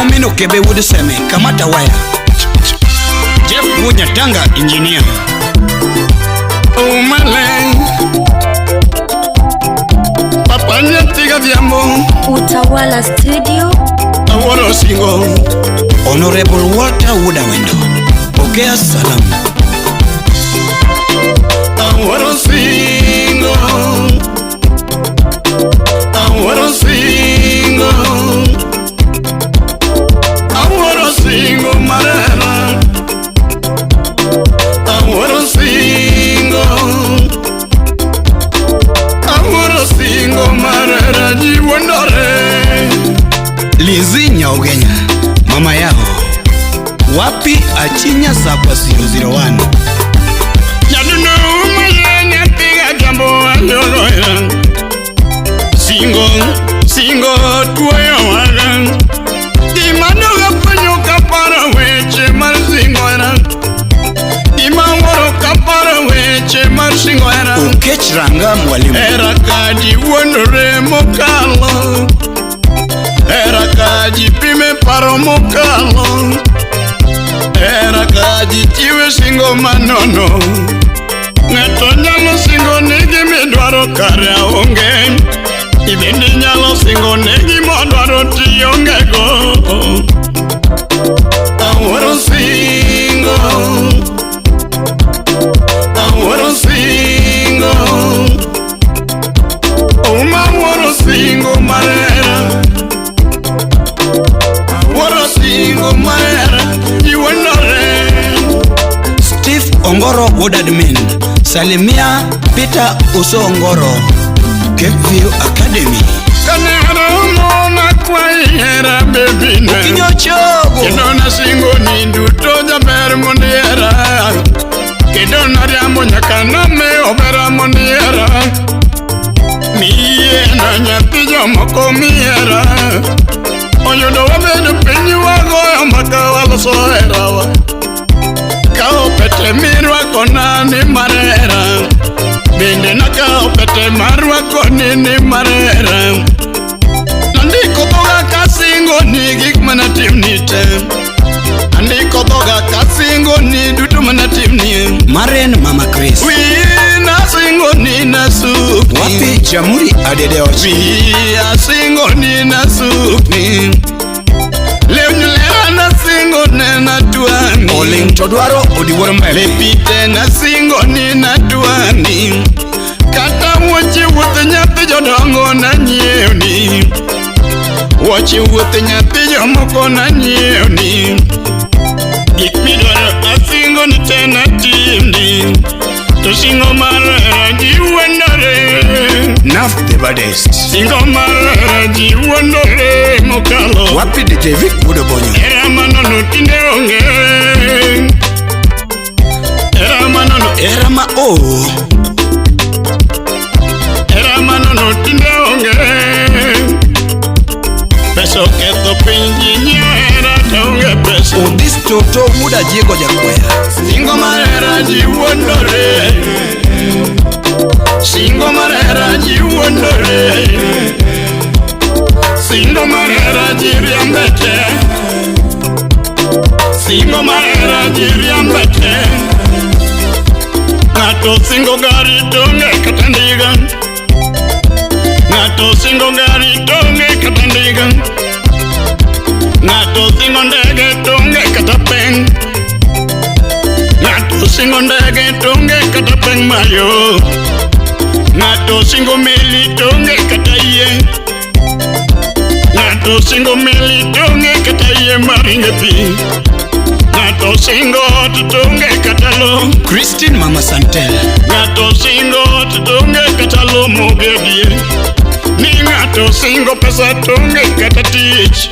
Timo Mino Kebe Wuod Seme, Kamata Waya. Jeff Wuod Nyatanga, Engineer. Umale Papa nyathi gadhiambo Utawala Studio. Awuoro singo. Honorable Walter Wuod Awendo, pokea salamu. Awuoro singo. Awuoro singo. Awuoro singo marera. Awuoro singo. Awuoro singo marera ji wuondore. Lizi Nyaugenya, mama yao. Wapi Achinya Sakwa 001. Nyadundo umaye nyathi gadhiambo anyoro. Singo, singo tuoyo waga. Gima doga fwenyo kaparo weche mar singo era. Gima wuoro kaparo weche mar singo era. Okech Ranga mwalimu. Era ka ji wuondore mokalo. Era ka ji pime paro mokalo. Era ka ji chiwe singo manono. Ng'ato nyalo singo ni gimidwaro kare onge. Ibende nyalo singo ne gimodwaro tionge go. Awuoro singo. Awuoro singo. Uma awuoro singo mar hera. Awuoro singo mar hera. Ji wuondore. Steve Ongoro Wuod Admin. Salimia Peter Uso Ongoro. Cape View Academy. Kane aromo nakwayi hera baby ne. Kinyochogo. Kendo nasingo ni duto jaber mondo ihera. Kendo nariambo nyaka name obera mondo ihera. Miyiena nyathi jomoko mihera. Oyudo wabedo piny wagoyo mbaka waloso herawa. Kawo pete mirwakona ni mar hera. Bende nakawo pete marwakoni ni mar hera. Nandiko dhoga kasingo ni gik manatimni te. Andiko dhoga kasingo ni duto manatimni. Maren Mama Chris. Wiyi nasingo ni nasukni. Wapi Jamhuri Adede Ochi. Wiyi asingo ni nasukni. Lewni lera nasingo ne natwang'i. Oling to dwaro odiwuor mbele. Lepite nasingo ni natwang'i. Kata wuoche wuoth nyathi jodongo nanyiewni. Wuoche wuoth nyathi jomoko nanyiewni. Gik midwaro asingo ni te natimni. To singo mar hera ji wuondore. Naf the baddest. Singo mar hera ji wuondore mokalo. Wapi DJ Vic Wuod Obonyo. Hera manono tinde onge. Hera manono. Era ma o. Hera manono tinde onge. Pesa oketho piny ji nyiewo hera to onge pesa. Odhis Toto Wuod Ajiego Jakwera. Singo mar hera ji wuondore. Singo mar hera ji wuondore. Singo mar hera ji riambe te. Singo mar hera ji riambe te. Ng'ato singo gari to onge kata ndiga. Ng'ato singo gari to onge kata ndiga. Ng'ato singo ndege to onge kata peng. Ng'ato singo ndege to onge kata peng mayo. Ng'ato singo meli to onge kata yie. Ng'ato singo meli to onge kata yie maringo e pi. Ng'ato singo ot to onge kata lo. Christine Mama Santel. Ng'ato singo ot to onge kata lo mogedie. Ni ng'ato singo pesa to onge kata tich.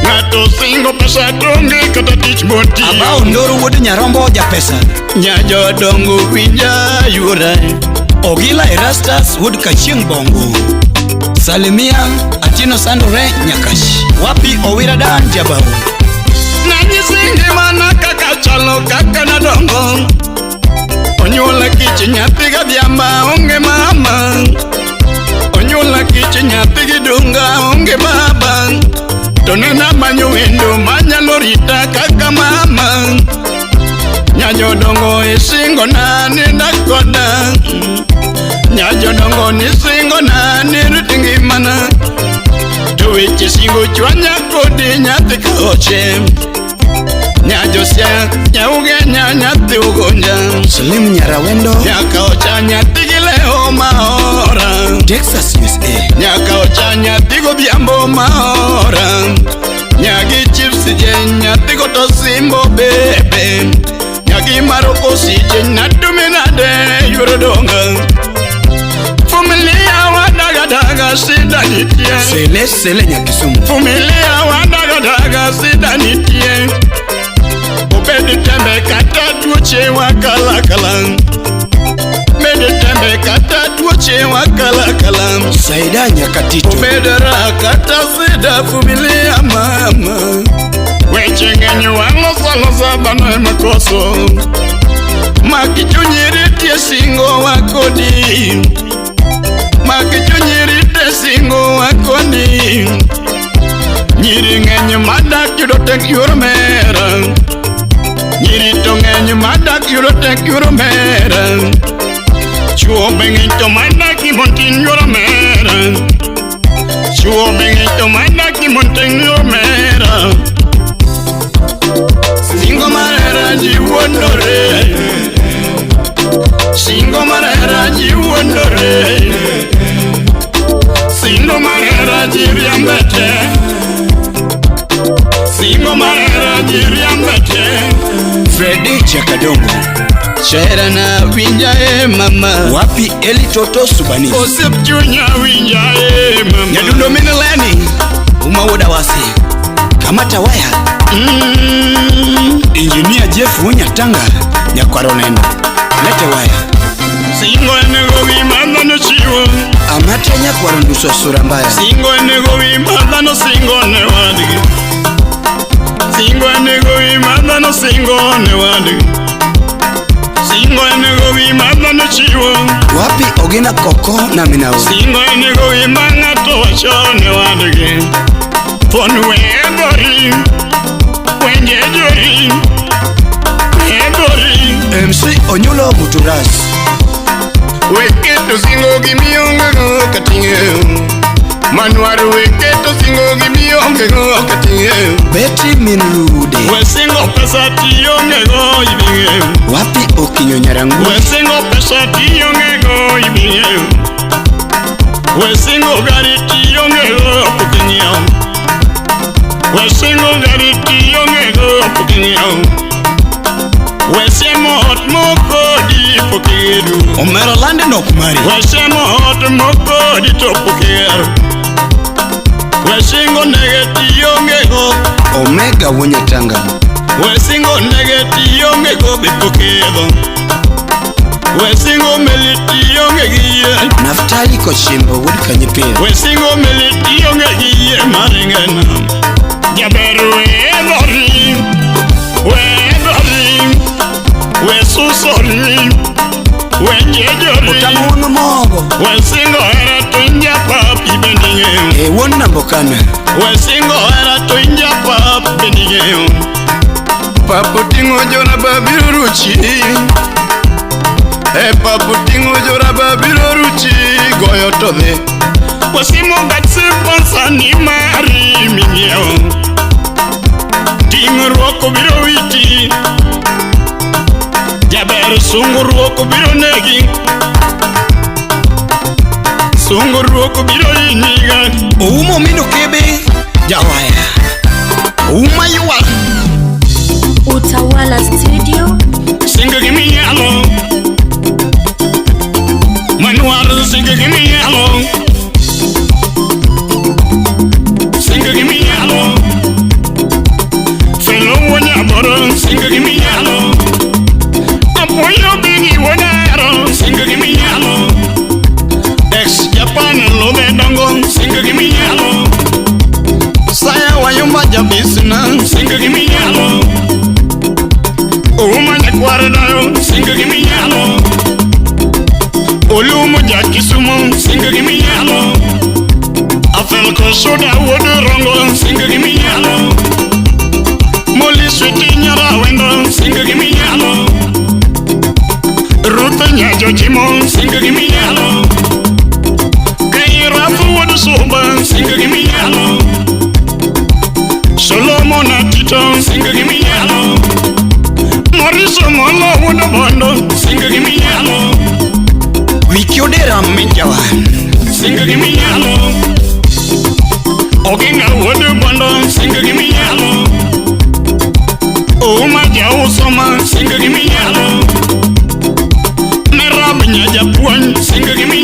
Ng'ato singo pesa to onge kata tich motiyo. Abao Ndoro Wuod Nyarombo Japesa. Nyajodongo winja yuora. Ogila Erastus Wuod Kachieng' Bongo. Salimia Atieno Sandore Nyakash. Wapi Owira Dan Jabao. Nanyisi ngimana kaka chalo kaka nadongo. Onyuola kich nyathi gadhiamba onge mama. Onyuola kich nyathi gi dunga onge baba. To nena manyo wendo manyalo rita kaka mama. Nyajodongo isingo na ninda koda. Nyajodongo nisingo na niriti ngimana. To weche singo chwanya kodi nyathi kaoche. Nyajosia nyaugenya nyathi ugonja. Slim Nyarawendo. Nyakaocha nyathi gi leo maora. Texas USA. Nyakaocha nyathi godhiambo maora. Nyagi chips je nyathi goto simbo bebe. Nyagi maroko sije natuminade yuoro donga. Familia wadagadaga sida nitie. Sele sele Nyakisumu. Familia wadagadaga sida nitie. Obed tembe kata tuoche wakalakala. Bed tembe kata tuoche wakalakala. Saida Nyakatito. Obed raha kata sida familia mama. Weche ng'eny waloso alosa dhano ema koso. Maki chunyi ritie singo wakodi. Maki chunyi rite singo wakodi. Nyiri ng'eny madak yudo tek yuoro mera. Nyiri to ng'eny madak yudo tek yuoro mera. Chuo be ng'eny to madak gimontin yuoro mera. Chuo be ng'eny to madak gimontin yuoro mera. Singo mar hera ji wuondore. Singo mar hera ji wuondore. Singo mar hera ji riambe te. Singo mar hera ji riambe te. Fredi Chakadongo. Shera na winja e mama. Wapi Eli Toto Subani. Osiep chunya winja e mama. Nyadundo min Leni. Uma wuoda wasi. Kamata waya. Engineer Jeff Wunyatanga. Nyakwaro neno. Lete waya. Singo enego gima dhano chiwo. Amata nyakwaro nduso sura mbaya. Singo enego gima dhano singo ne wadgi. Singo enego gima dhano singo ne wadgi. Singo enego gima dhano chiwo. Wapi Ogina Koko na Minao. Singo enego gima ng'ato wacho ne wadgi. Thuon wedhori, wenjejori, wedhori. MC Onyulo Muturas. Weketo singo gimiongego kating'eyo. Manwar weketo singo gimiongego kating'eyo. Betty Minlude. We singo pesa tiongego ibing'eyo. Wapi Okinyo Nyarangu. We singo pesa tiongego ibing'eyo. We singo gari tiongego pok ing'iewo. We singo gari tiongego pok ing'iewo. We siemo ot mokodi pok igedo. Omera London ok mari. We siemo ot mokodi to pok igero. We singo ndege tiongego. Omega Wunyatanga. We singo ndege tiongego be pok iidho. We singo meli tionge gi yie. Naftali Kochimbo wuod Kanyipir. We singo meli tionge gi yie maringe nam. Jaber wedhori, wedhori, we susori, we jejori. Otamo wang' mogo. We singo hera to inja pap ibende ing'eyo. E wuon Nambokana. We singo hera to inja pap bende ing'eyo. Pap oting'o joraba biro ruchi. E pap oting'o joraba biro ruchi. Goyo to dhi. Wasimo gach sponsor ni mari ming'iewo. Ting'ruok biro witi. Jaber sunguruok biro negi. Sunguruok biro hinyiga. Oumo mino kebe. Jawaya. Ouma ywak. Utawala Studio. Singo giminyalo. Manwar singo giminyalo. Singo giminyalo. Felo wuonyaboro singo giminyalo. Apuoyo bingi wuonaro singo giminyalo. Ex Japan lube dongo singo giminyalo. Saya wayumba jabisna singo giminyalo. Ouma nyakwar dayo singo giminyalo. Olumo ja Kisumu singo giminyalo. Afel kosoda wuod Rongo singo giminyalo. Timo, singo giminyalo. Kairafu wuod Sumba, singo giminyalo. Solomon Atito, singo giminyalo. Moriso Molo wuod Bondo, singo giminyalo. Wiki Odera Mijawa. Singo giminyalo. Oginga wuod Bondo, singo giminyalo. Ouma jauso ma, singo giminyalo. Merab nya japuonj, singo giminyalo.